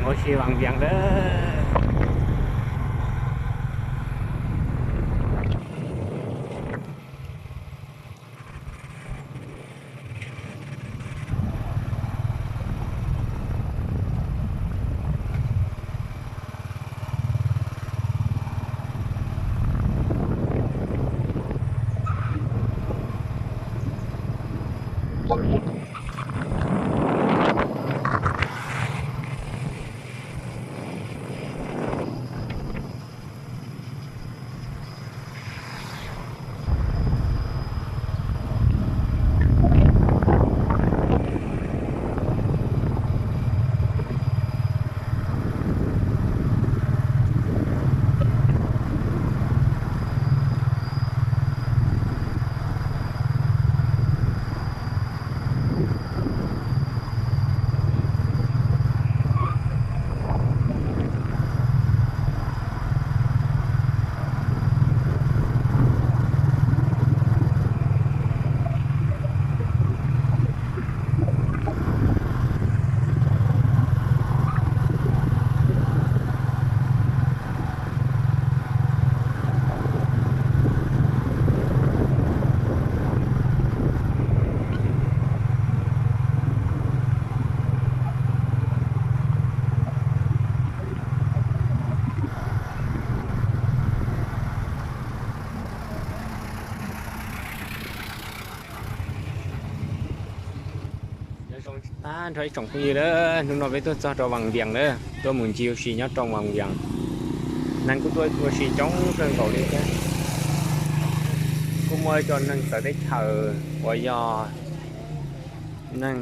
Ua si Vaj Vias lawm. Tag nrho ib tsoom phooj ywg lawm, hnub no peb tuaj txog rau Vaj Vias lawm, tuaj mus ncig ua si nyob rau Vaj Vias. Neeg kuj tuaj ua si coob kawg nkaus li thiab. Kuj muaj cov neeg txawv teb chaws uas yog neeg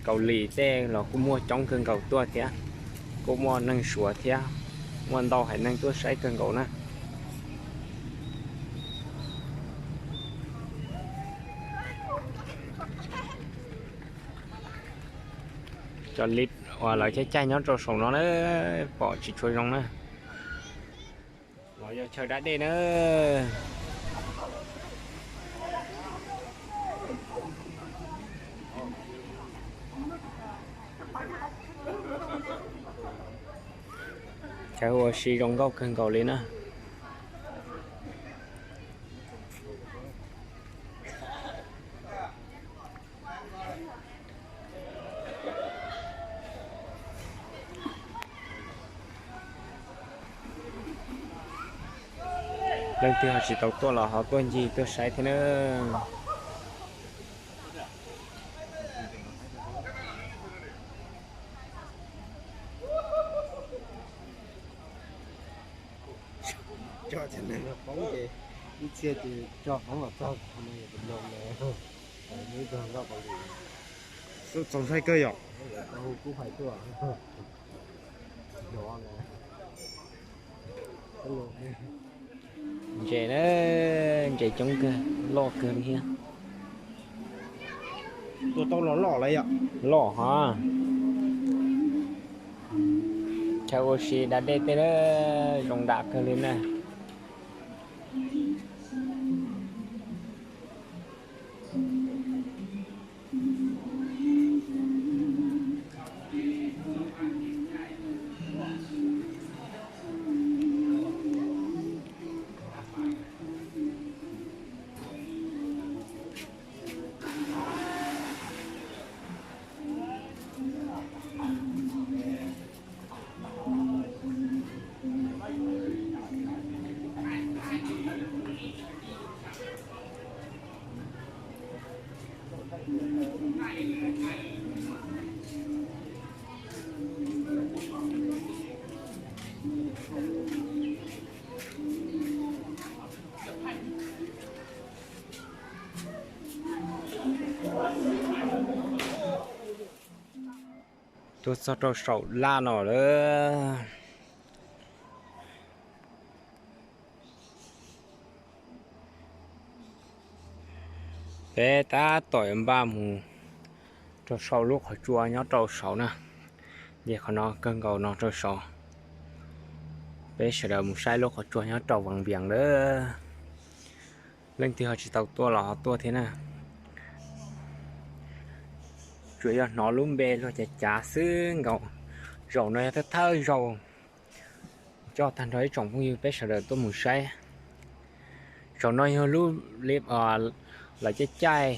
Kaus Lim tej los kuj muaj coob kawg nkaus tuaj thiab. Kuj muaj neeg Suav thiab, muaj ntau haiv neeg tuaj saib kawg nkaus na. Cov lib uas lawv caij caij nyob rau saum no na, pom tsis tshua zoo na. Los yog chaw da dej na. Chaw ua si zoo nkauj kawg nkaus li na. Leej twg ho tsis tau tuaj los ho tuaj ncig tuaj saib thiab na. Cov neeg poob ces ib txhia ces coj poob los txog qhov no yog no, txaus ntshai kawg yom. Ntses na, ntses coob kawg, loj kawg li thiab. Tua tau los loj lawm yom. Loj hov. Chaw ua si da dej tej na, zoo nram kawg li na. Tuaj txog rau saum laj no lawm. Peb tab tom npaj mus rau saum lub qhov tsua nyob rau saud na. Ces qhov no kawg nkaus no rau saud. Peb sawv daws mus saib lub qhov tsua nyob rau Vaj Vias lawm. Leej twg ho tsis tau tuaj los ho tuaj thiab na. Tsuas yog hnov lub npe luag cav cav xwb nkaus. Zaum no yog thawj thawj zaug coj tag nrho ib tsoom phooj ywg peb sawv daws tuaj mus saib. Zaum no yog lub li lawv caij caij.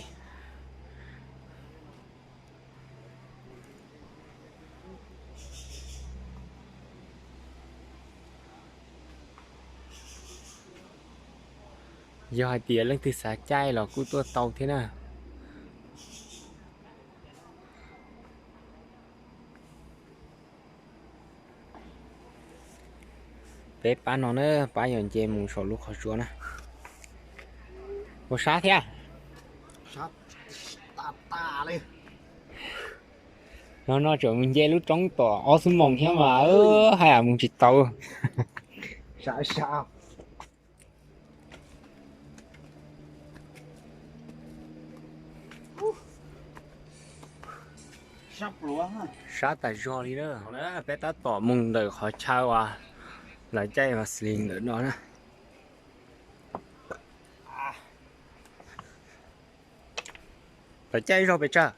Yog hais tias leej twg xav caij los kuj tuaj tau thiab na. Peb pab no na, pab yuav nce mus saum lub qhov tsua na. Ua sab thiab. No no tseem mus nce lub roob tom ob xuab moos thiab mas haj yam mus tsis tau. Sab tas zog li na. Peb tab tom mus ntawm qhov chaw uas lawv caij Vaseline ntawm no na. Lawv caij zaug pes tsawg?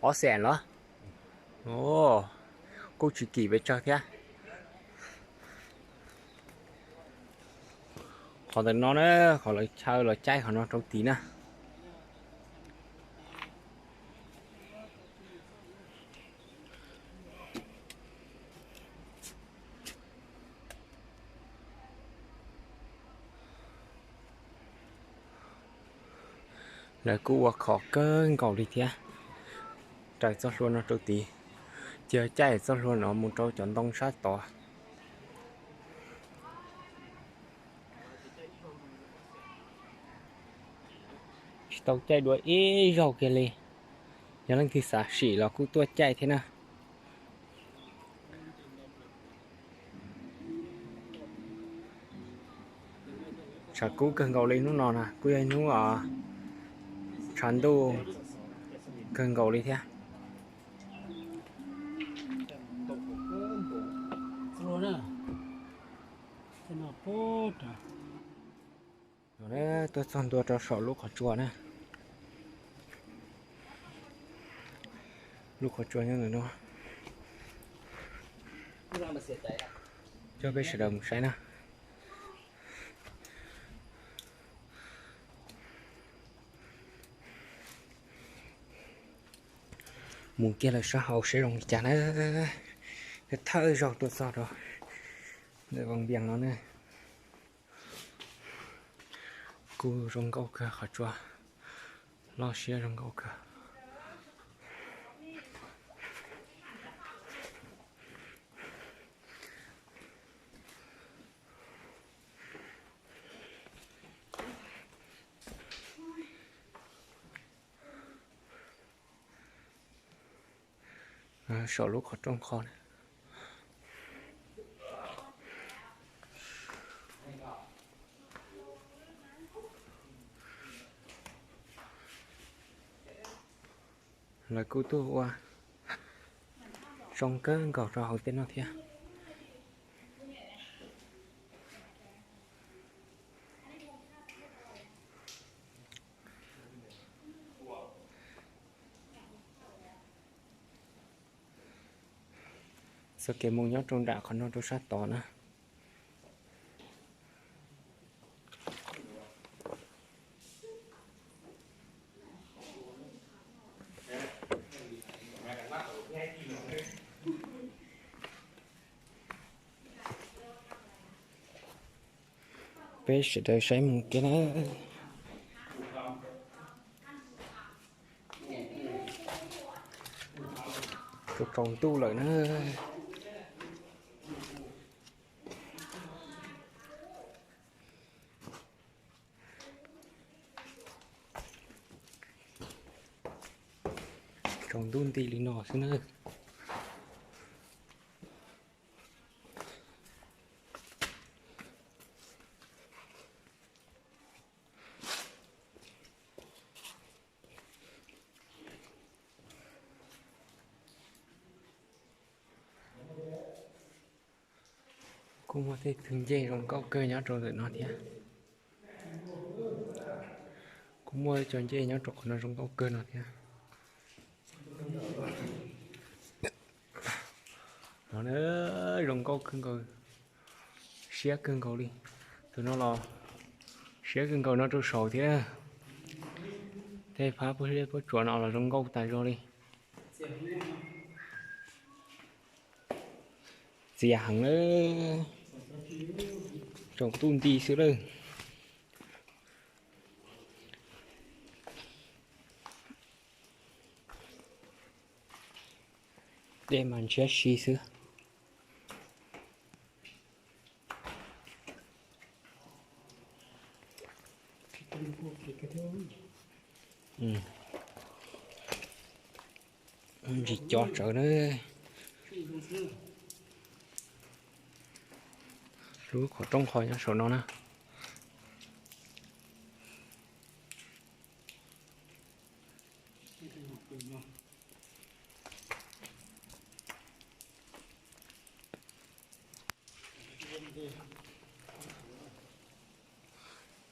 Ob xees los? Kuj tsis kim pes tsawg thiab. Qhov ntawm no na, qhov lawv chaw los caij qhov no rau tid na. Lawv kuj ua khov kawg nkaus li thiab. Raws txoj hlua no rau tid, ces caij txoj hlua no mus rau cov ntoo sab tod. Tsis tau caij dua ib zaug kiag li. Yog leej twg xav sim los kuj tuaj caij thiab na. Tshav kub kawg nkaus li hnub no na, kuj yog hnub tshav ntuj kawg nkaus li thiab. Tuaj txog ntua rau saum lub qhov tsua na. Lub qhov tsua nyob ntawm no. Coj peb sawv daws mus saib na. Mus kiag lawm sab hauv seb zoo li cas na. Thawj zaug tuaj txog rau ntawm Vaj Vias no ne. Kuj zoo nkauj kawg qhov tsua, loj siab zoo nkauj kawg. Saum lub qhov rooj qho na. Lawv kuj tuaj ua zoo kawg nkaus rau hauv tej no thiab. Txoj kev mus nyob rau nram qhov no rau sab tod na. Peb sawv daws saib mus kiag na. Tsaus ntuj lawm na. Tsaus ntuj nti li no xwb na. Kuj muaj tej tug ncej zoo nkauj kawg nyob rau ntawm no thiab. Muaj cov ncej nyob rau qhov no zoo nkauj kawg no thiab. No na, zoo nkauj kawg nkaus, siab kawg nkaus li. Tus no los siab kawg nkaus no rau saud thiab. Tej phab puab tsuam no los zoo nkauj tas zog li. Txias heev lawm, tsaus ntuj nti xwb lawm. Dej mas ntshiab si xwb. Ntsis co tsawv na. Lub qhov rooj qhov nyob saum no na.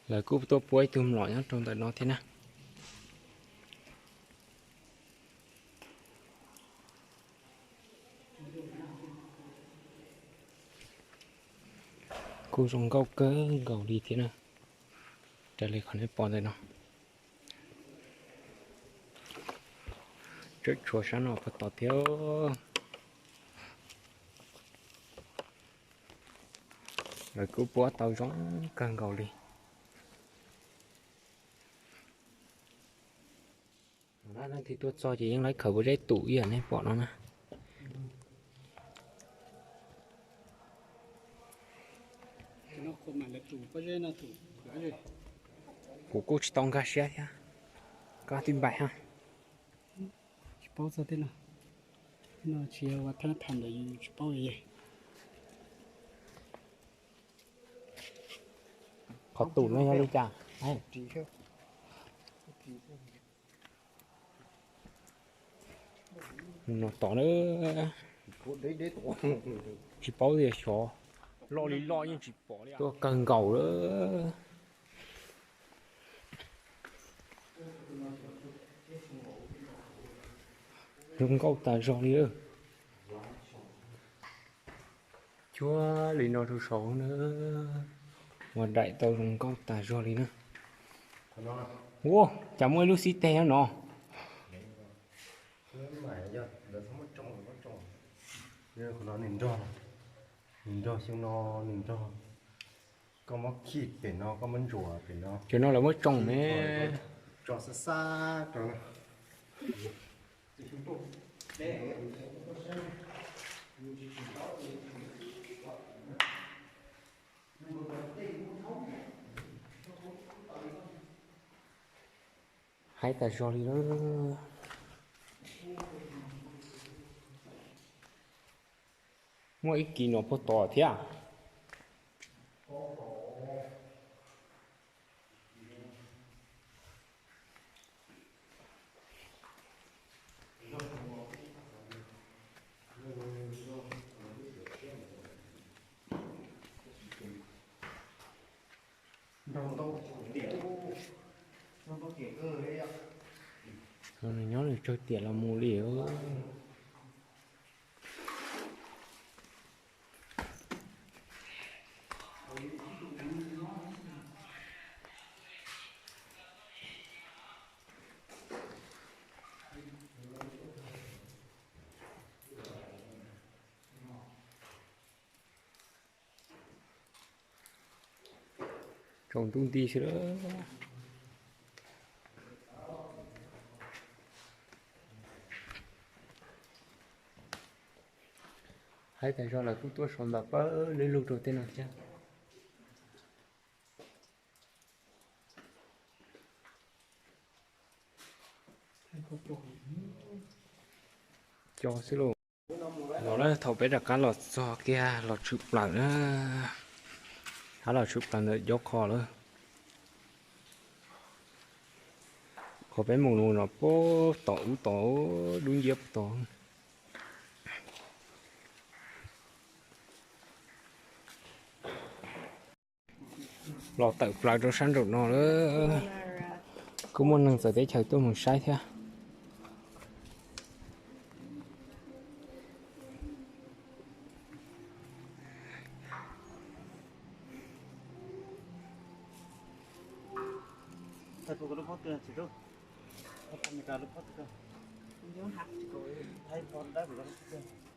Lawv kuj tuaj puab ib tug mlom nyob rau ntawm no thiab na. Kuj zoo nkauj kawg nkaus li thiab na. Raws li qhov nej pom ntawm no, tseem tshuav sab no puag tod thiab. Lawv kuj puab tau zoo kawg nkaus li. Leej twg tuaj txog ces yeej laib khaws pob zeb tum ib yam nej pom no na. Kuv kuj tsis tau nkag siab thiab. Koj twb npaim ha. Tsis paub txog tej no, tej no tsis yog ua thab tham ntawm yus tsis paub li. Qhov tum no yog li cas? No tom na, tsis paub tias xyov, loj li loj yeej tsis pom li, tuaj kawg nkaus lawm. Zoo nkauj tas zog li. Cuag li no rau saud na, ua daim tau zoo nkauj tas zog li na. Ua cas muaj ib lub xib teg no. Nws nrog, nws nrog xyoo no, nws nrog. Koj muab khij pem no, koj muab ntsuas pem no. Cov no lawv muab tsoo ne. Tso xab xab rau. Haib tas zog li lawm. Muaj ib kis no puag tod thiab. Nws nyob nws tsawg tiam los mus li. Tsaus ntuj nti xwb lawm. Haib tas zog lawv kuj tuaj so ntawm pawg lug rau tej no thiab. Co xwb lauj. Los na, thaum peb rov qab los txog kiag los tshwm plaws na, rov los tshwm plaws ntawm cov qhov lawm. Qhov peb mus no puag tom ub tod, dub nciab puag tod. Los tawm plaws rau sab nraum no lawm. Kuj muaj neeg txawv teb chaws tuaj mus saib thiab. Thaij kuv lub pob tw tsis rub. Thaij Amelikas lub pob tw. Thaij pob dawb kuv lub pob tw.